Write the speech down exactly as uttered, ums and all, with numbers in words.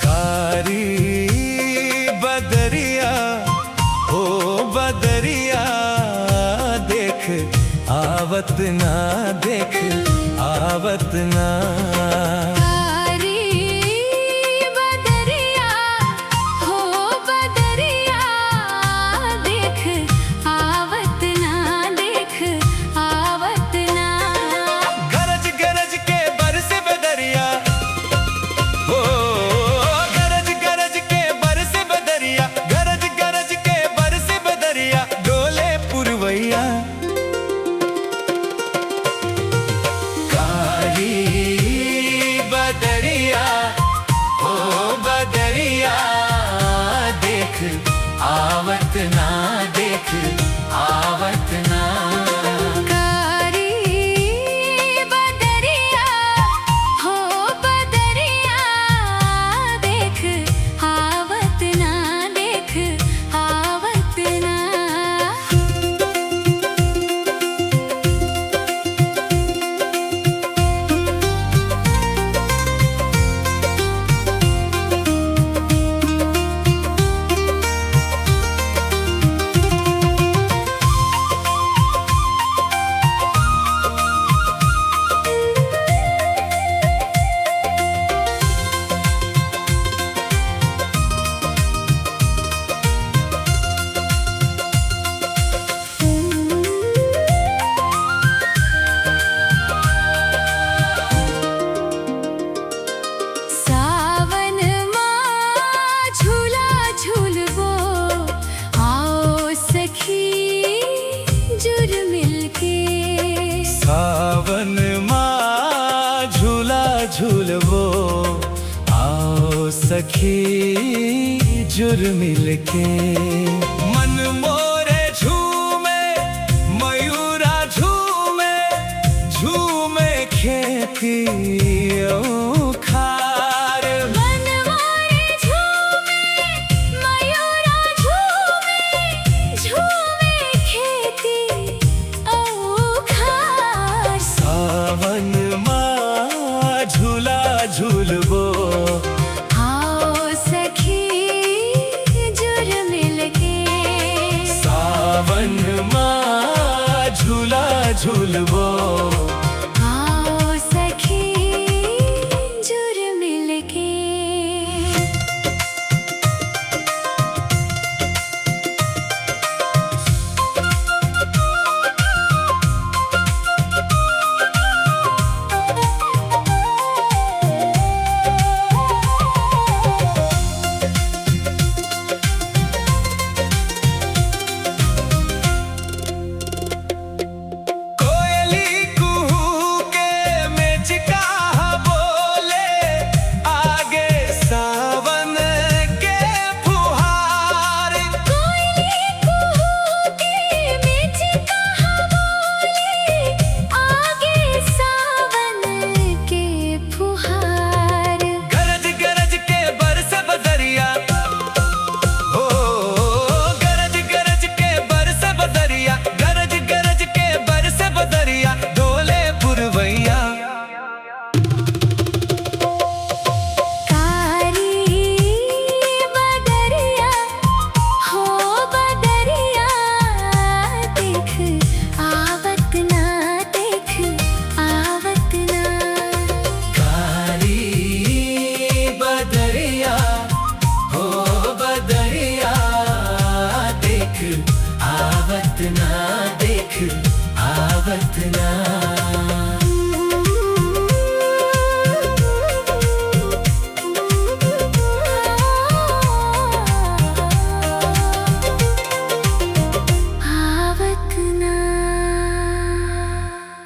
कारी बदरिया, ओ बदरिया, देख आवत ना, देख आवत ना। कारी बदरिया, हो बदरिया, देख आवत ना, देख आवत ना। गरज गरज के बरस बदरिया, ओ, गरज गरज के बरस बदरिया, गरज गरज के बरस बदरिया, डोले पुरवैया। कारी बदरिया, ओ बदरिया, देख आवत ना, देख आवत ना। कारी बदरिया, हो बदरिया, देख आवत ना, देख आवत ना। सावन मा झूला झूलबो, आओ सखी जुर मिलके। सावन मा झूला झूलबो, आओ सखी जुर मिलके। मन मोरे झूमे, मयूरा झूमे, झूमे खेती